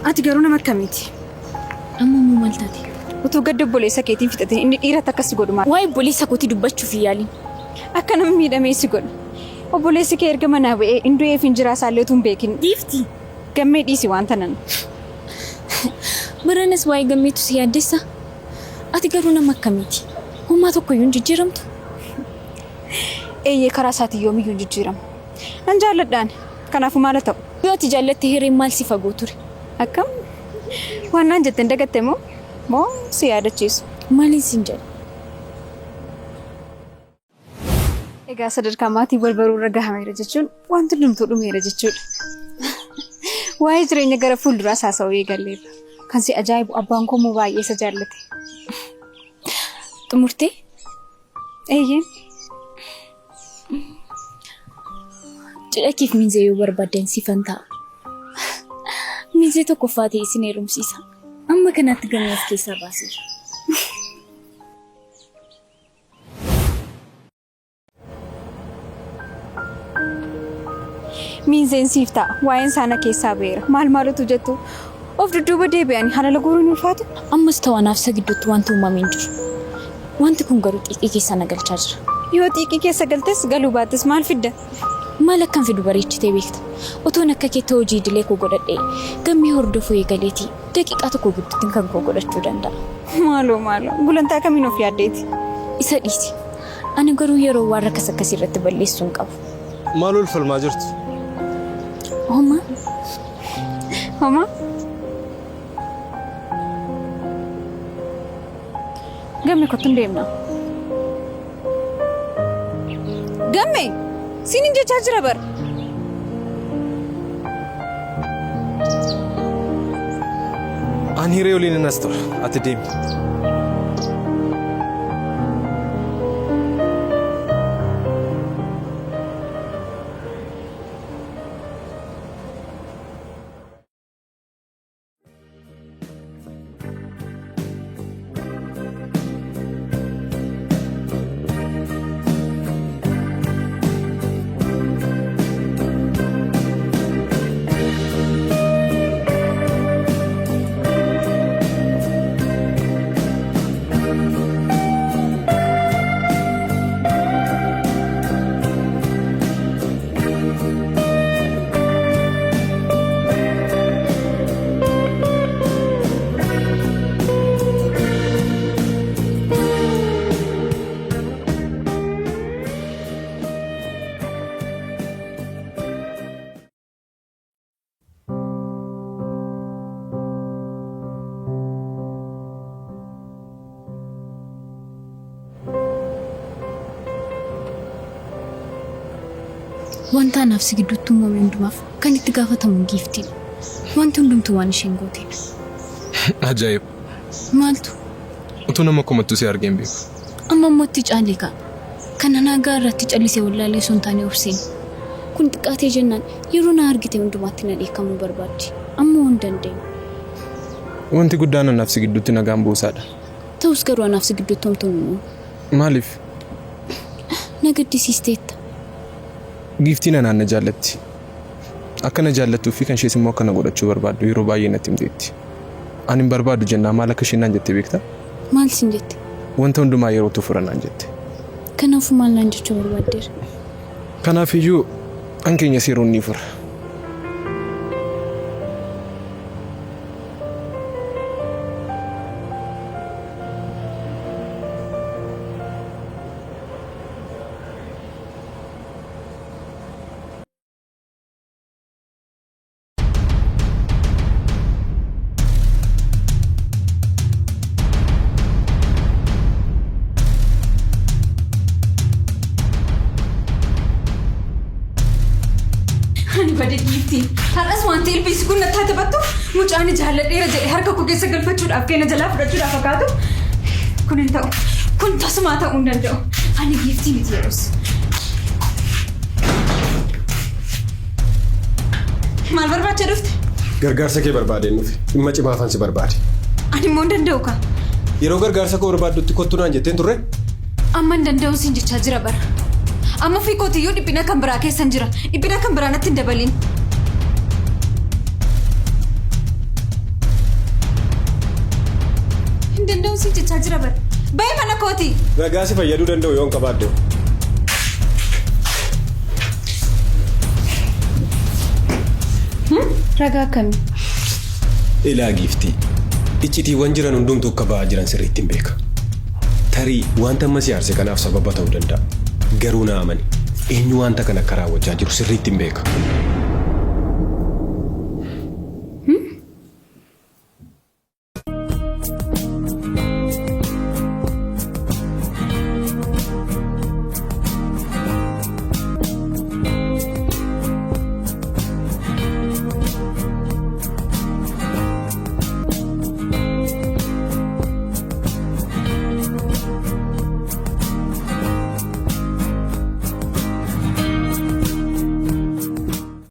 Ati garuu nama akkamiiti? Amma immoo maal taate? Utuu gadda obboleessa keetiin fixate inni dhiiratti akkas si godhu maal? Waa'ee obboleessa kootii dubbachuuf hin yaalin. Akka nama miidhamee si godha. Obboleessi kee erga manaa ba'ee hin du'eef hin jiraa isaallee utuu hin beekin. Giiftii! Gammee dhiisi wanta nan. Baranas waa'ee Gammeetu si yaaddessa? Ati garuu nama akkamiiti? Homaa tokkoyyuu hin jijjiiramtu? Eeyyee karaa isaatiin yoomiyyuu hin jijjiiramu. Nan jaalladha ani. Kanaafuu maal haa ta'u? Yoo ati jaallatte hireen maal si fagoo ture? Akkam? Waan naan jette hin dagatte moo? Moo si yaadachiisu? Maalin siin jedha? Egaa sadarkaa maatii wal baruu irra gahameera jechuun wanti hundumtuu dhumeera jechuudha. Waa'ee jireenya gara fuulduraas haasa'uu eegalleerra. Kan si ajaa'ibu abbaan koo immoo baay'ee isa jaallate. Xumurtee? Eeyyeen. Cidha keef miinzee yoo barbaaddan siifan ta'a. Miinzee tokkoffaa ta'e isin heerumsiisa. Amma kanatti gammee of keessaa baaseera. Miinzeen siif ta'a. Waa'een isaa na keessaa ba'eera. Maal maal utuu jettu Of dudduuba deebi'anii halala guuruun ulfaatu. Ammas ta'u anaaf isa gidduutti wanti uumame hin jiru. Wanti kun garuu xiiqii keessa na galchaa jira. Yoo xiiqii keessa galtes galuu baattes maal fidda? Maal akkan fidu bareechitee beekta. Otoon akka keetti hojii idilee koo godhadhee gammee hordofuu eegaleetii daqiiqaa tokko gidduuttin kan koo godhachuu danda'a. Maaloo maaloo gulantaa kamiin of yaaddeeti? Isa dhiisi. Ani garuu yeroo waan rakas akkasii irratti balleessuu hin qabu. Maal ol falmaa jirtu? Homaa. Homaa. Gamme kottu hin deemna. Gamme! Siin jechaa jira bar. Ani hiree waliin hin as tura. Ati deemi. Wanta anaaf si gidduutti uumame hundumaaf kan itti gaafatamu giiftiidha. Wanti hundumtuu waan isheen gooteedha. Ajaa'iba! Maaltu? Utuu nama komattu si argee hin beeku. Amma immoo itti caale kaa. Kan anaa gaarratti callisee wallaalee osoo hin taane obseen. Kun xiqqaatee jennaan yeroo na argite hundumaatti na dheekkamuu barbaaddi. Ammoo hin dandeenye. Wanti guddaan anaaf si gidduutti nagaan buusaadha. Ta'us garuu anaaf si gidduutti homtuu hin uumamu. Maaliif? Na gaddisiisteetta. Giiftiin anaan na jaallatti. Akka na jaallattuu fi kan ishees immoo akka na godhachuu barbaaddu yeroo baay'ee natti himteetti. Ani hin barbaadu jennaan maal akka isheen naan jette beektaa? Maal siin jette? Wanta hundumaa yerootu fura naan jette. Kanaafuu maal naan jechuu barbaaddeera? Kanaafiyyuu an keenyas yeroon ni fura. Ani bade giiftii. Har'as wanti ilbiisi kun natti haa taphattu mucaan jaalladheera jedhe harka koo keessa galfachuudhaaf keenya jalaa fudhachuudhaaf fakkaatu. Kun hin ta'u. Kun tasumaa ta'uu hin danda'u. Ani giiftii miti yeroos. Maal barbaacha dhufte? Gargaarsa kee barbaadeen dhufe. Dhimma cimaafan si barbaade. Ani immoo hin danda'u kaa. Yeroo gargaarsa koo barbaaddutti kottu naan jetteen turre? Amma hin danda'u siin jechaa jira bara. Amma ofii kootiyyuu dhiphina kan biraa keessan jira. Dhiphina kan biraa natti hin dabalin. Hin danda'u siin jechaa jira bara. Bahi mana kootii! Ragaa si fayyaduu danda'u yoon qabaadhe hoo? Ragaa akkamii? Ilaa giiftii, iccitiiwwan jiran hundumtuu akka ba'aa jiran sirriittin beeka. Tarii wanta amma si aarse kanaaf sababa ta'uu danda'a. Garuu na amani, eenyu wanta kana akka raawwachaa jiru sirriittin beeka.